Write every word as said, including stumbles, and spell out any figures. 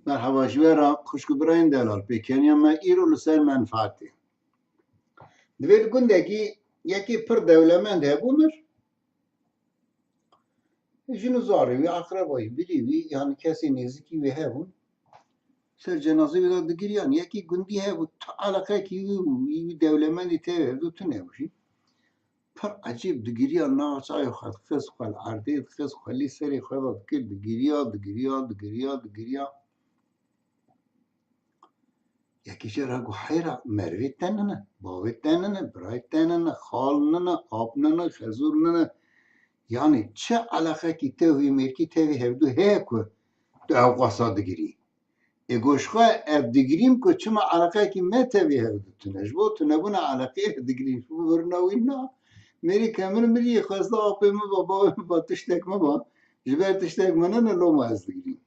Merheba ji we re xwişk û birayên delal, pêkeniya me îro li ser menfaatê. Divê li gundekî yekê pir dewlemend hebû mir. Jin û zarê wî, eqreba wî, birî wî, yanî kesê nêzikî wê hebûn. Ser cenazê wî de digiriyan. Yekî gundî hebû, tu eleqekî wî bû, wî, wî dewlemendî tevê hevdû tune bû jî. Pir ecêb digiriya, nava çavê xwe dixist, xwe li erdê dixist, xwe lî serê xwe de dikir, digiriya, digiriya, digiriya, digiriya. Yekî jê re got, heyra, merivê te nine, bavê te nine, birayê te nine, xal nine, ap nine, xezûr nine. Yanî çi eleqekî te û vî mêrkî tevî hevdû heye ku tu ew qasa digirî? Ê got, ji xwe ev digirîm ku çima eleqekî me tevî hevdû tune. Ji bo tunebûna eleqeyê digirîm. Ji bo birina wî na. Mêrî ke min miriyê xwesta apê min ba, bavê min ba, tiştek min ba. Ji ber tiştek min nine, loma ez digirîm.